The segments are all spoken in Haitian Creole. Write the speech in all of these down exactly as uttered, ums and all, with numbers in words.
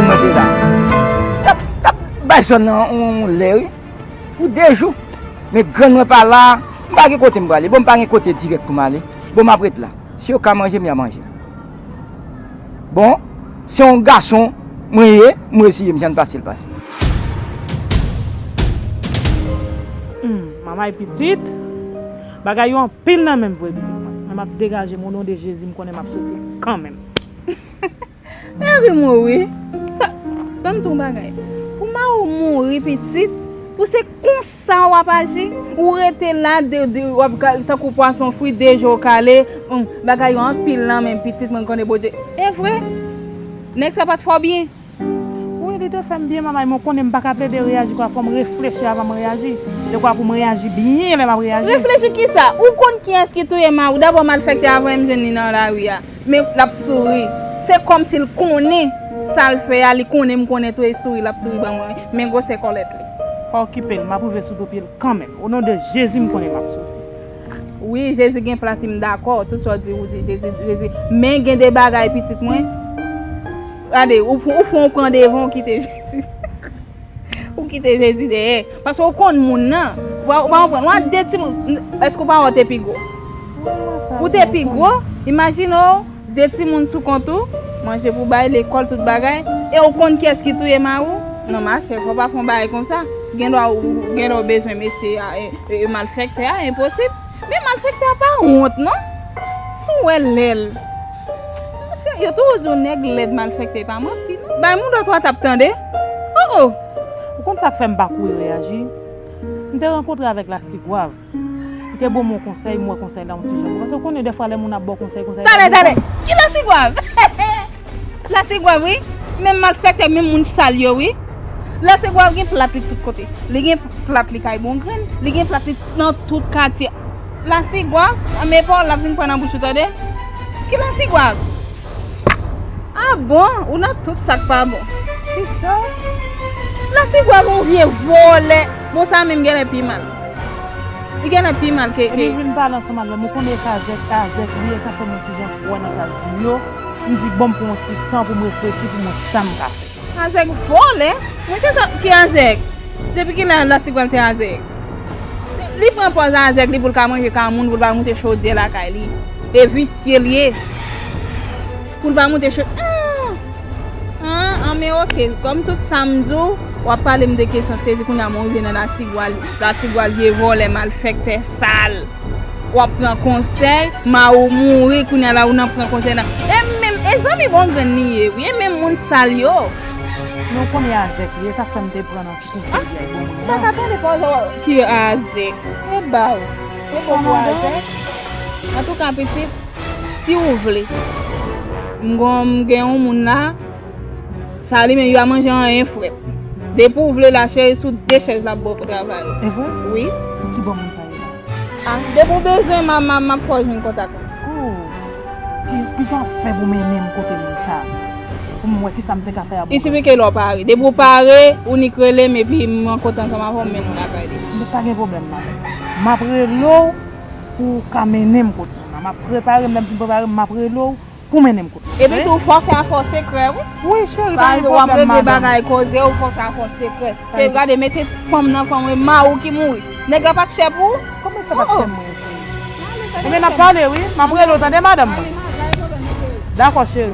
Mwen te la. T ap, t ap bay zòn nan yon, yon lè, wi. Pou de jou. Men grann mwen pa la, m pa gen kote m prale. Bon, m pa gen kote dirèk pou m ale. Bon, m ap ret la. Si yo ka manje m, y a manje m. Bon, se yon gason mwen ye, m reziye m, jan l pase, l pase. Hmm, manmay pitit, bagay yo anpil nan men m vre pitit mwen. Men m ap degaje m, o non de Jezi, m konnen m ap soti kanmenm. Meri mouri. Sa, ban m di w yon bagay. Pou Mari w mouri pitit, pou se konsa w ap aji, ou rete la, de, de, w ap ka-, tankou pwason fri, de je w kale, hum, bagay yo anpil nan men m pitit, mwen konnen Bondye. E vre, nèg sa pa t fè w byen. Wi, li te fè m byen, manmay, men w konnen m pa ka plede reyaji kwa, fò m reflechi avan m reyaji. Dekwa pou m reyaji byen lè m ap reyaji. Reflechi kisa? Ou konn kiyès ki touye Mari w? Dabò malfektè a voye m jwenn li nan lari a. Men l ap souri. Se kòmsi l konnen sa l fè a, li konnen m konnen tou, e souri l ap souri ban mwen. Men gwosè kòlèt li. Pa okipe l, m ap rive sou do pye l kanmenm. O non de Jezi, m konnen m ap soti. Wi, Jezi gen plas li, m dakò. Tout sa w di, ou di Jezi, Jezi. Men gen de bagay, pitit mwen. Gade, ou, ou fè w pran devan, ou kite Jezi. Ou kite Jezi dèyè. Paske ou konn moun nan. Ou pa, ou pa konprann. Ou a de timoun. Èske ou pa wè w te pi gwo? Ou te pi gwo. Imajine w, de timoun sou kont ou, manje pou bay, lekòl, tout bagay. E ou konn kiyès ki touye mari w? Non, machè, fò w pa fè yon bagay konsa. Gen lè w, gen lè w bezwen mesye a, e, e, e malfektè a, enposib. Men malfektè a pa wont, non. Si w wè lè l. Machè, yo toujou di yon nèg lèd malfektè pa manti, non. Bay moun dòt w a t ap tande. Oh, oh. Ou konn sa k fè m pa kouri reyaji? M te rankontre avèk Lasigwav. Li te ban m yon konsèy, m wè konsèy la yon ti jan bon. Paske w konnen dèfwa lè moun ap ba w konsèy, konsèy la bon. Talè, talè. Ki Lasigwav? Lasigwav, wi. Menm malfektè, menm moun sal yo, wi. Lasigwav gen plat li tout kote. Li gen plat li kay Bongrenn, li gen plat li nan tout katye. Lasigwav, men pawòl l ap vin pran nan bouch ou, tande? Ki Lasigwav? Ah bon, ou nan tout sa k pa bon. Kisa? Lasigwav yon vye vòlè. Bon, sa menm genlè pi mal. Li genlè pi mal ke, ke... Epi vin pale ansanm avè m, ou konnen e ka Azèk, Azèk li ye, sa fè m yon ti jan kwè nan sa l di m yo. M di, bon, m pran yon ti tan pou m reflechi, pou m wè sa m ka fè. Azèk vòlè? Monchè, sa, ki Azèk? Depi kilè Lasigwav te Azèk? Li pran pòz Azèk li pou l ka manje ka moun, pou l pa moute chodyè lakay li. E visye l ye. Pou l pa moute cho-, ah! Ah, ah, men oke, kòm tout sa m di w, w ap pale m de kesyon sezi, kounye a mwen rive nan Lasigwav, Lasigwav vye vòlè, malfektè, sal. W ap pran konsèy, mari w mouri, kounye a la ou nan pran konsèy nan. E menm, e zanmi Bongrenn li ye, wi, e menm moun sal yo. Men w konnen Azèk li ye, sa k fè m te pran nan ti konsèy li a, Bongrenn nan. M pa ka tande pawòl ki Azèk. E ba w. E bon pou Azèk. Antouka, pitit, si w vle, m gon, m gen yon moun la, sa li menm, yo a manje anyen frèt. Depi w vle la, cheri, sou de chèz l ap ba w pou travay ou. E vre? Wi. Ki bò moun sa ye la? Ah, depi w bezwen m, m, m, m ap fè w jwenn kontak mwen. Oh, ki, ki jan w ap fè pou mennen m kote moun sa? Pou m wè ki sa m te ka fè a pou... Isifike lè w pare. Depi w pare, ou nik rele m epi m rankontre ansanm avè w, m mennen w lakay li. Men pa gen pwoblèm, madanm. M ap rele w pou w ka mennen m kote moun nan. M ap prepare m, lè m fin prepare m, m ap rele w pou mennen m kote. Epi tou, fò fè afè w sekrè, wi. Wi, cheri, pa gen pwoblèm, madanm. Paske w ap regle bagay koze, ou fò fè afè w sekrè. Se gade, mete fanm nan fanm, e mari w ki mouri. Nèg la pa t chè pou ou? Kòman sa pa t chè mwen, cheri? Ebyen, n ap pale, wi. M ap rele w, tande, madanm mwen. Dakò, cheri.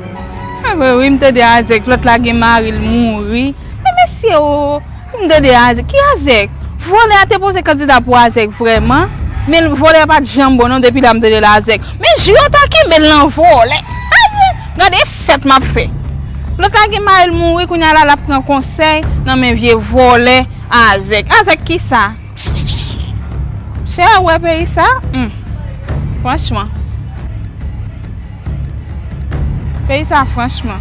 E vre, wi, m tande Azèk, lòt la gen mari l mouri. Men mesye o, m tande Azèk. Ki Azèk? Vòlè a te poze kandida pou Azèk vrèman. Men vòlè a pa t janm bon non, depi la m tande l Azèk. Men jou yo ta kenbe l nan vòlè. Ay, gade fèt m ap fè. Lòt la gen mari l mouri, kounye a la l ap pran konsèy nan men vye vòlè Azèk. Azèk kisa? Chè, ou wè peyi sa? Hmm. Franchman. Peyi sa, franchman.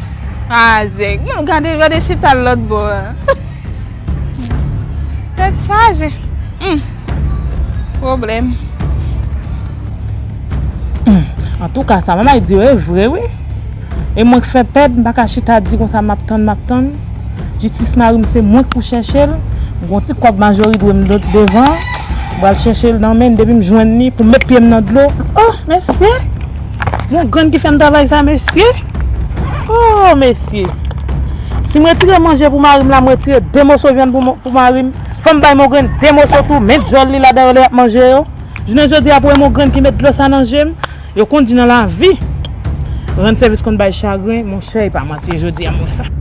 Azèk. Bon, gade, gade chita l lòt bò a. Tèt chaje. Hmm. Pwoblèm. Hmm. Antouka, sa manman di yo, e vre, wi. E mwen k fè pèd, m pa ka chita di konsa, m ap tann, m ap tann. Jistis mari m, se mwen k pou chèche l. M gon ti kòb Majori dwe m de-, devan. M pral chèche l nan men l, depi m jwenn li, pou m met pye m nan dlo. Oh, mesye! Gon grenn ki fè m travay sa, mesye! Oh, mesye! Si m retire manje pou mari m la, m retire de moso vyann pou, pou mari m. Fò m bay Mongrenn de moso tou, met djòl li ladan yo lè y ap manje yo. Jounen jodi a, pou wè Mongrenn ki met dlo sa nan je m, yo konn di nan lavi, rann sèvis konn bay chagren, monchè, e pa manti, jodi a m wè sa.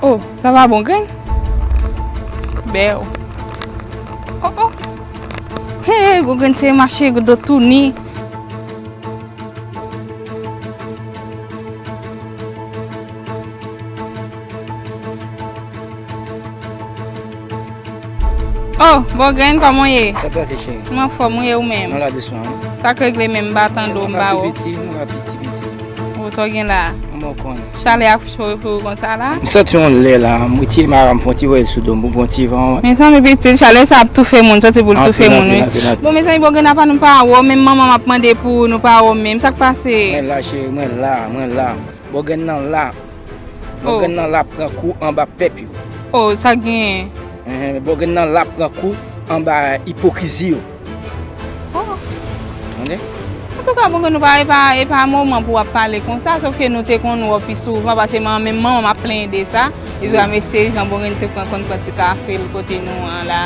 Oh, sa va Bongrenn? Bèw. Oh, oh. Hey, Bongrenn se mache do touni. Oh, Bongrenn, kòman w ye? Sa pase, cheri? Mwen anfòm, wi, e ou menm? Mwen la dousman, wi. Sa k regle menm, m pa tande w, m pa wè w. Nou la piti, nou la piti, piti. Oh, sa w gen la? Mwen konnen. Chalè a fè w konsa la? M santi yon lè la, m retire mayo a, m pran ti vwayèl sou do m, m pran ti van. Mezanmi, pitit, chalè sa ap toufe moun, santi pou l toufe moun, wi. Bon, mezanmi, Bongrenn, apa nou pa wè w, menm manman m ap mande pou ou, nou pa wè w menm, sa k pase? Mwen la, cheri, mwen la, mwen la. Bongrenn nan la. Oh. Bongrenn nan la pran kou anba pèp yo. Oh, sa genyen? Enhen, Bongrenn nan la pran kou anba ipokrizi yo. Oh. Tande? Antouka, Bongrenn, nou pa, e pa, e pa moman pou w ap pale konsa, sòf ke nou te konn wè w pi souvan, paske man, menm manman m ap plenyen de sa. Li di, "A, mesye, jan Bongrenn te pran, konn pran ti kafe l kote nou an la,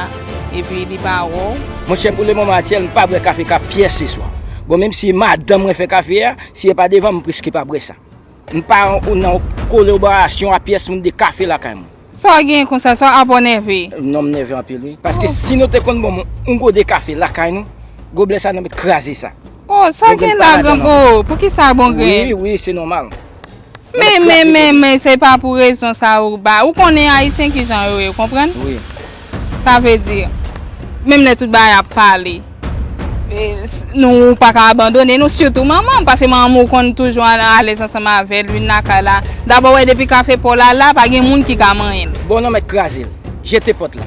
epi li pa wè w." Monchè, pou le moman aktyèl, m pa bwè kafe ka pyès se swa. Bon, menm si madanm mwen fè kafe a, si e pa devan m, m prèske pa bwè sa. M pa nan kolaborasyon a pyès moun de kafe lakay mwen. Sa w gen konsa, sa w ap nève? Non, m nève anpil, wi. Paske si nou te konn ban m yon gode kafe lakay nou, goblè sa nou mèt kraze sa. Oh, sa w gen la, granm-, oh, poukisa Bongrenn? Wi, wi, se nòmal. Men, men, men, men, se pa pou rezon sa ou ba. Ou konnen Ayisyen ki jan yo ye, konprann? Wi. Sa vle di, menm lè tout bagay ap pale, e, s-, nou pa ka abandone nou, sitou manman m, paske manman m ou konn toujou al-, alèz ansanm avè l, vin lakay la. Dabò, wè, depi kafe pa w la la, pa gen moun ki ka manyen l. Bon, nou mèt kraze l. Jete pòt la.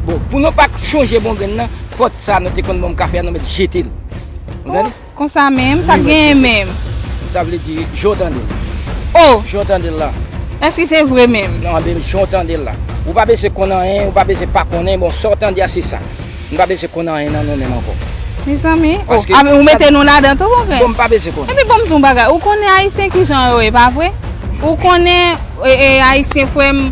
Bon, pou nou pa chonje Bongrenn nan, pòt sa nou te konn ban m kafe a, nou mèt jete l. Ou tande? Konsa menm, sa k genyen menm? Sa vle di, jan w tande l. Oh! Jan w tande l la. Èske se vre menm? Non, men jan w tande l la. Ou pa bezwen konn anyen, ou pa bezwen pa konnen, bon, sa w tande a se sa. M pa bezwen konn anyen nan nou menm ankò. Mezanmi, oh, paske a, men ou mete nou ladan tou, Bongrenn? Bon, m pa bezwen konnen. Epi bon, m di w yon bagay, ou konnen Ayisyen ki jan yo ye, pa vre? Ou konnen, e, e, Ayisyen, frè m,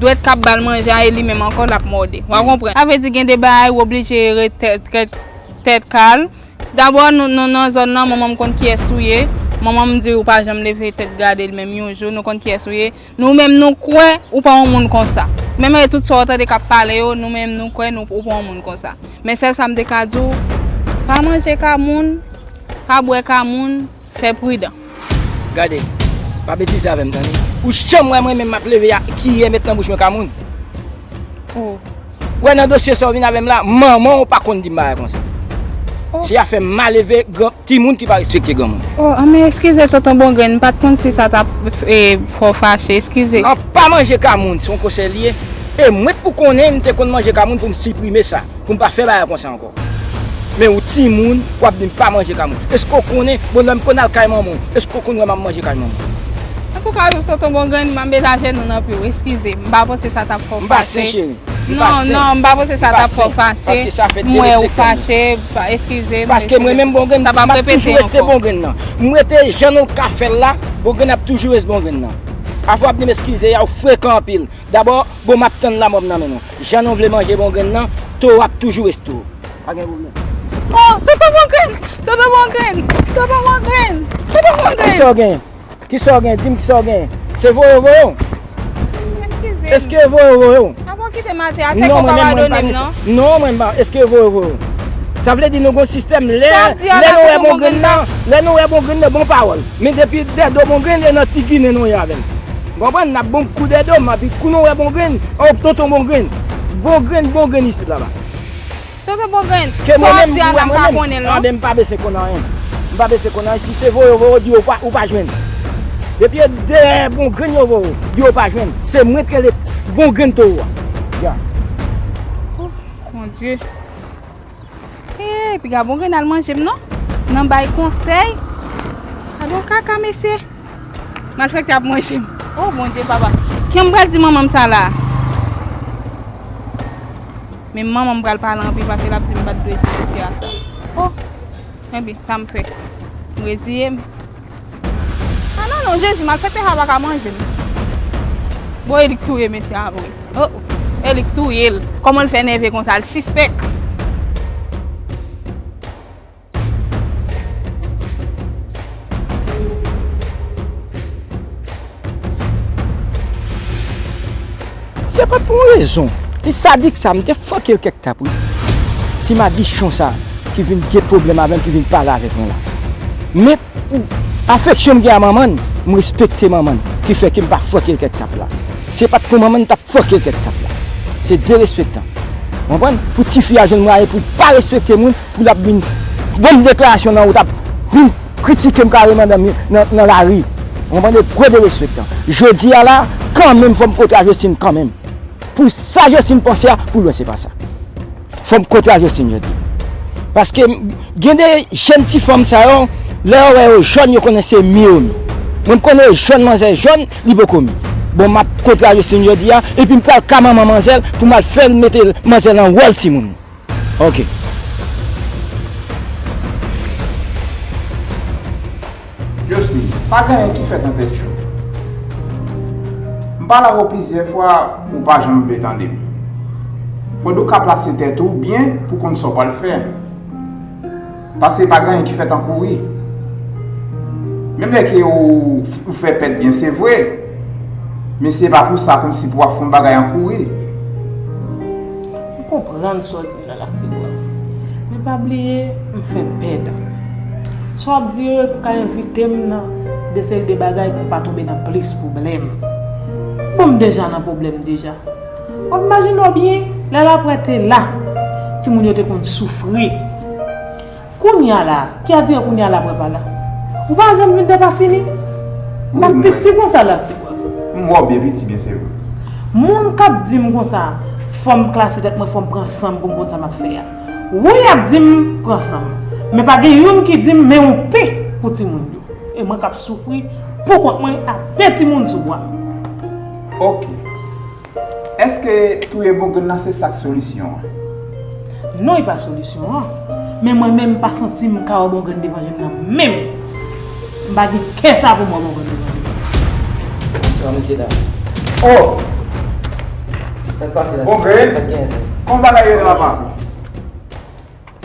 dwèt k ap ba l manje a, e li menm ankò l ap mòde. W a konprann? Sa vle di gen de bagay ou oblije ret tèt, tèt, tèt kalm. Dabò, nou, nou nan zòn nan, manman m konn kiyès ou ye. Manman m di ou pa janm leve tèt gade l menm yon jou, nou konn kiyès ou ye. Nou menm nou kwè ou pa yon moun konsa. Menm lè tout sa w tande k ap pale yo, nou menm nou kwè nou, ou pa yon moun konsa. Men sèl sa m te ka di w, pa manje ka moun, pa bwè ka moun, fè pridan. Gade, pa betize avè m, tande. Ou janm wè mwen menm m ap leve a, kiyè met nan bouch mwen ka moun? Oh. Wè nan dosye sa w vin avè m la, manman w pa konn di m bagay konsa. Oh. Se afè maleve gran, timoun ki pa respekte granmoun. Oh, ah, men eskize tonton Bongrenn, m pa t konn si sa t ap, eh, fè w fache, eskize. An pa manje ka moun, se yon konsèy li ye. E mwen pou konnen m te konn manje ka moun pou m siprime sa. Pou m pa fè bagay konsa ankò. Men ou timoun, w ap di m pa manje kay moun. Èske w konnen, bon, lè m konn al kay manman w, èske w konn wè m ap manje kay manman w? Antouka, tonton Bongrenn, m ap mete ajenou nan pye w, eskize m. M pa panse sa t ap fè w fache. M pa sen, cheri. M pa sen. Non, non, m pa panse sa t ap fè w fache. Paske sa fè derespekte m. M wè ou fache, pa, eskize m, eskize m. Paske mwen menm Bongrenn, m ap toujou rete Bongrenn nan. M rete jan nou ka fè l la, Bongrenn ap toujou rete Bongrenn nan. Afè w ap di m eskize a, ou frekan anpil. Dabò, bon, m ap tann lanmò m nan men nou. Jan nou vle manje Bongrenn nan, towo ap toujou res towo. Pa gen pwoblèm. Oh, tonton Bongrenn! Tonton Bongrenn! Tonton Bongrenn! Tonton Bongrenn! Kisa w gen? Kisa w gen? Di m kisa w gen. Se voye w voye w? Eskize m. Èske e voye w voye w? Apa w kite m atè a, se konpa w a done m, non? Non, mwen pa, èske e voye w voye w? Sa vle di nou gon sistèm lè, lè nou wè Bongrenn nan, lè nou wè Bongrenn nan, bon pawòl. Men depi dèdo Bongrenn, e nan ti ginen nou ye avè l. Ou konprann? N ap bon kou dèdo, m ap di kou nou wè Bongrenn, o tonton Bongrenn. Bongrenn, Bongrenn isit la ba. Sa bon grenn. Ke sa w ap di a la, m pa konnen l non. Anben, m pa bezwen konn anyen. M pa bezwen konn anyen. Si se voye yo voye, di yo pa, ou pa jwenn. Depi e dèyè bon grenn yo voye, di yo pa jwenn. Se mwen k rele bon grenn towo a. Ya. Oh, mon Dieu. Hey, piga bon grenn al manje m non. Nan bay konsèy. Gade yon kaka, mesye. Malfektè ap manje m. Oh, Bondye, papa. Kè m pral di manman m sa la. Men manman m pral pale anpil paske l ap di m pa t dwe di mesye a sa. Oh, ebyen, sa m fè? M reziye m. Ah non, non, Jezi, malfektè sa pa ka manje m. Bon, e li k touye mesye a vre. Oh, oh. E li k touye l. Kòman l fè nève konsa? L sispèk. Se pa t pou yon rezon. Ti sadik sa, m te fòke l kèk tap, wi. Ti madichon sa, ki vin gen pwoblèm avè m, ki vin pale avèk mwen la. Men pou afeksyon m gen a manman l, m respekte manman l, ki fè ke m pa fòke l kèk tap la. Se pa t pou manman l, m t ap fòke l kèk tap la. Se derespektan. Ou konprann? Pou tifi a jwenn mwayen pou l pa respekte moun, pou l ap vin ban m deklarasyon nan wout, ap vin kritike m kareman nan, nan, nan lari. Ou konprann? E gwo derespektan. Jodi a la, kanmenm, fò m kontre a Josline kanmenm. Pou sa Josline panse a, pou l wè se pa sa. Fò m kontre a Josline jodi. Paske m, gen de jèn ti fanm sa yo, lè yo wè yo jòn, yo konnen se mi yo mi. Mwen, m konnen jòn, manzè jòn, li poko mi. Bon, m ap kontre a Josline jodi a, epi m pral ka manman manzè l pou m al fè l mete manzè l nan wòl timoun. Ok. Josline, pa gen anyen ki fèt nan tèt yo. M pale avè w plizyè fwa, ou pa janm vle tande m. Fòd ou ka plase tèt ou byen pou konn sa w pral fè. Paske pa gen anyen ki fèt an kouri. Menm lè ke ou, ou fè pèt byen, se vre. Men se pa pou sa, kòmsi pou w ap fè yon bagay an kouri. M konprann sa w di m nan, Lasibwa. Men pa bliye, m fè pèt. Sa w ap di yo, e pou ka envite m nan de seri de bagay pou m pa tonbe nan plis pwoblèm. Bon, m deja nan pwoblèm deja. W ap imajine w byen, lè laprè te la, timoun yo te konn soufri. Kounye a la, ki a dire kounye a laprè pa la? Ou pa janm vin depafini? M ap piti konsa, Lasibwa. M wè w byen piti, byen sere. Moun k ap di m konsa, fò m klase tèt mwen, fò m pran san m pou m konn sa m ap fè a. Wi, y ap di m pran san m. Men pa gen youn ki di m men yon pen pou timoun yo. E mwen k ap soufri pou kont mwen ak de timoun sou bra. Ok. Èske touye bon grenn nan se sa k solisyon an? Non, li pa solisyon an. Men mwen menm, m pa santi m ka wè bon grenn devan je m nan menm. M pa gen kè sa pou m wè bon grenn devan je m. Bonswa, mesye dam. Oh! Sa k pase la? Bon grenn? Sa k genyen, sa? Kòman bagay yo ye, papa?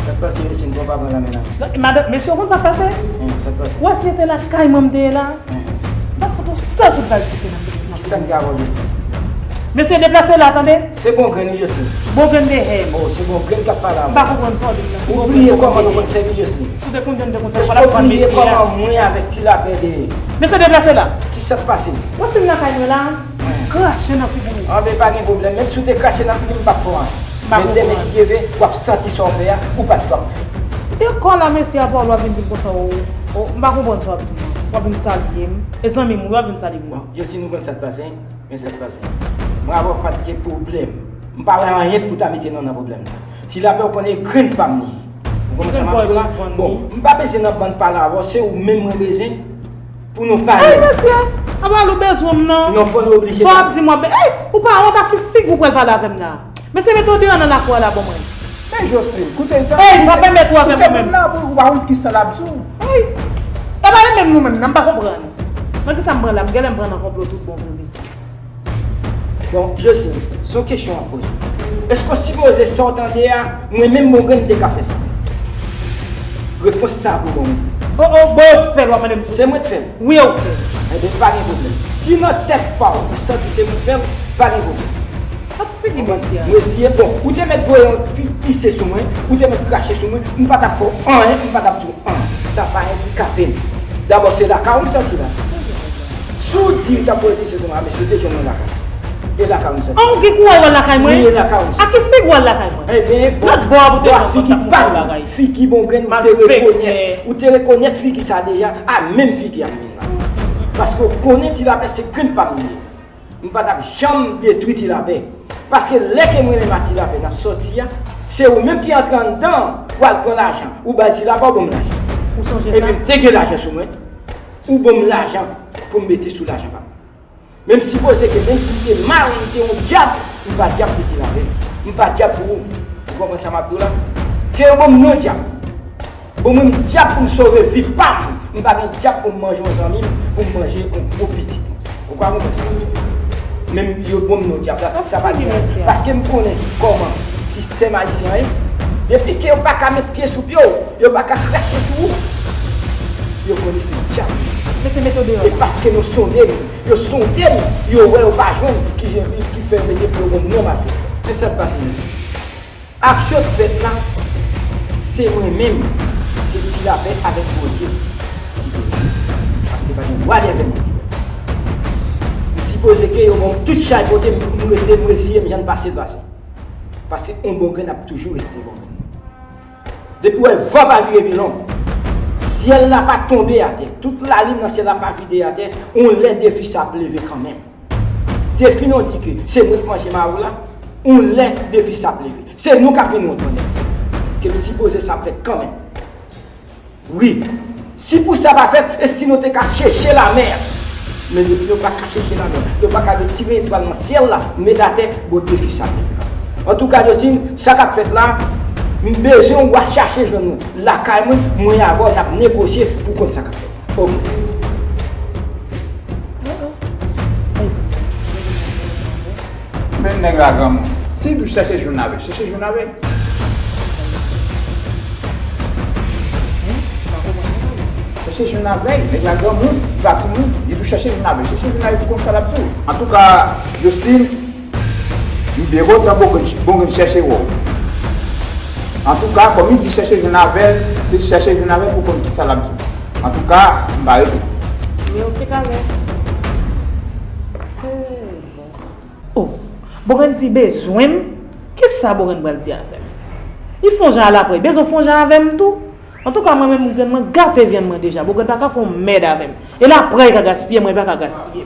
Sa k pase, mesye, m pran pa pran nan men nan. Madanm, mesye, w konn sa k pase? Hen, sa k pase? Ou wè si se te lakay mwen m te ye la, hen, m t ap fout yon sèl kout bal pise nan figi w. Kisa m gen avè w, Josline? Mesye, deplase la, tande? Se bon grenn, wi, Josline. Bon grenn de hèn. Oh, se bon grenn k ap pale avè w. M pa konprann sa w di m nan. Ou bliye kòman nou konn sèvi, Josline? Si w te konn jan m te konn sèvi w, w t ap pran mesye a. Èske w bliye kòman mwen avèk ti lapè te ye? Mesye, deplase la. Kisa k pase? Ou wè si m lakay mwen la, krache nan figi w. Anben, pa gen pwoblèm. Menm si w te krache nan figi m, m p ap fè w anyen. Men demen si Dye vle, w ap santi sa w fè a, ou pa t dwa pou fè. Te kò la, mesye a pale, w ap vin di m konsa, o, o, m pa konprann sa w ap di m nan. W ap vin salye m. E zanmi m, wi, w ap vin salye m nan. Bon, Josline, ou konn sa k pase, men sa k pase. Mwen avè w pa t gen pwoblèm. M pa wè anyen k pou ta mete nou nan pwoblèm nan. Ti lapè, ou konnen grenn pa m li ye. Ou konprann sa m ap di w la? Bon, m pa bezwen nan bann pale avè w, se ou menm mwen bezwen. Pou nou pale. Ey, mesye, apa l ou bezwen m nan? Non, fò nou oblije pale. Sa w ap di m, w ap, ey, ou pa wè anba ki figi w pral pale avè m la? Mesye, mete w deyò nan lakou a la, bon mwen. Men Josline, koute, ey, pa pèmèt ou avè m menm. Koute moun nan, pou ou pa konn kisa l ap di w. Ey, e pa li menm nou menm nan, m pa konprann. Nan kisa m pran la, m genlè m pran nan konplo tout bon vre, mesye. Bon, Josline, se yon kesyon w ap poze. Èske w sipoze sa w tande a, mwen menm bon grenn m te ka fè sa? Repons sa pou bon mwen. O, o, bon, ou k fè l, w ap mande m si. Se mwen k fè l? Wi, ou k fè l. Enben, pa gen pwoblèm. Si nan tèt pa w, ou santi se mwen k fè l, pa gen pwoblèm. Ap fini, mesye a. Mwen siye, bon, ou te mèt voye yon fi pise sou mwen, ou te mèt krache sou mwen, m pa t ap fè w anyen, m pa t ap di w anyen. Sa pa andikape m. Dabò, se lakay ou m sòti la. Si w di m t ap voye pise sou mwen, a mesye, w te jwenn mwen lakay. E lakay ou m sòti. An, ou gen kouraj w al lakay mwen? Wi, e lakay ou m sòti. A ki figi w al lakay mwen? Ebyen, bon, lòt bò a pou te bò a figi pa m, figi Bongrenn, ou te rekonèt, ou te rekonèt figi sa deja, a menm figi a m vin la. Paske w konnen Ti Lapè se grenn pa m li ye. M pa t ap janm detwi Ti Lapè. Paske lè ke mwen menm ak Ti Lapè n ap sòti a, se ou menm ki antre anndan, w al pran lajan, ou bay Ti Lapè, ou ban m lajan. Ou sonje sa? Epi m te gen lajan sou mwen, ou ban m lajan pou m mete sou lajan pa m. Men m sipoze ke menm si m te mal, m te yon dyab, m pa dyab pou Ti Lapè. M pa dyab pou ou. Ou konprann sa m ap di w la? Ke yo ban m non dyab. Bon, mwen, m dyab pou m sove vi pa m. M pa gen dyab pou m manje yon zanmi m, pou m manje yon, yon pitit mwen. Ou ka konprann sa m ap di w? Men m, yo ban m non dyab la, sa pa di anyen. Paske m konnen kòman sistèm ayisyen an ye. Depi ke yo pa ka met pye sou pye w, yo pa ka krache sou ou, yo konnen se dyab. E paske nou sonde nou, yo sonde nou, yo wè yo pa jwenn ki, ki fè yo mete pye yo ban m non malfektè. Men sa k pase, mesye. Aksyon k fèt la, se mwen menm, se Ti Lapè avèk Bondye ki te la. Paske pa gen wa dèyè mwen ki te la. M sipoze ke yo ban m tout chay pote m, m rete, m reziye m, jan m pase l pase. Paske yon Bongrenn ap toujou rete Bongrenn. Depi w wè van pa vire pilon, syèl la pa tonbe atè, tout lalin nan syèl la pa vide atè, yon lè defi sa ap leve kanmenm. Defi nou di ke se mwen k manje mawou la, yon lè defi sa ap leve. Se nou k ap vin wont mwen nèg sa. Ke m sipoze sa ap fèt kanmenm. Wi. Si pou sa pa fèt, e si nou te ka cheche lamè? Men depi nou pa ka cheche lamè, nou pa ka retire etwal nan syèl la, met atè, bon defi sa ap leve kanmenm. Antouka, Josine, sa k ap fèt la, m bezwen w al chache jwenn mwen. Lakay mwen, mwen avè w, n ap negosye pou konn sa k ap fèt. Ok. Men nèg la granmoun. Si l di w chèche jwenn avè l, chèche jwenn avè l. Chèche jwenn avè l, nèg la granmoun, li pa timoun, li di w chèche jwenn avè l, chèche jwenn avè l pou konn sa l ap di w. Antouka, Josline, m byen kontan Bongrenn, Bongrenn chèche wè w. Antouka, kòm li di chèche jwenn avè l, se chèche jwenn avè l pou konn kisa l ap di w. Antouka, m pa rete. Men ou te ka wè. Oh, Bongrenn di bezwen m? Kisa Bongrenn pral di avè m? Li fè yon jan al apre, bezwen fè yon jan avè m tou? Antouka, mwen menm, Bongrenn, mwen gate vyann mwen deja. Bongrenn pa ka fè yon mèd avè m. E l apre li ka gaspiye, mwen pa ka gaspiye.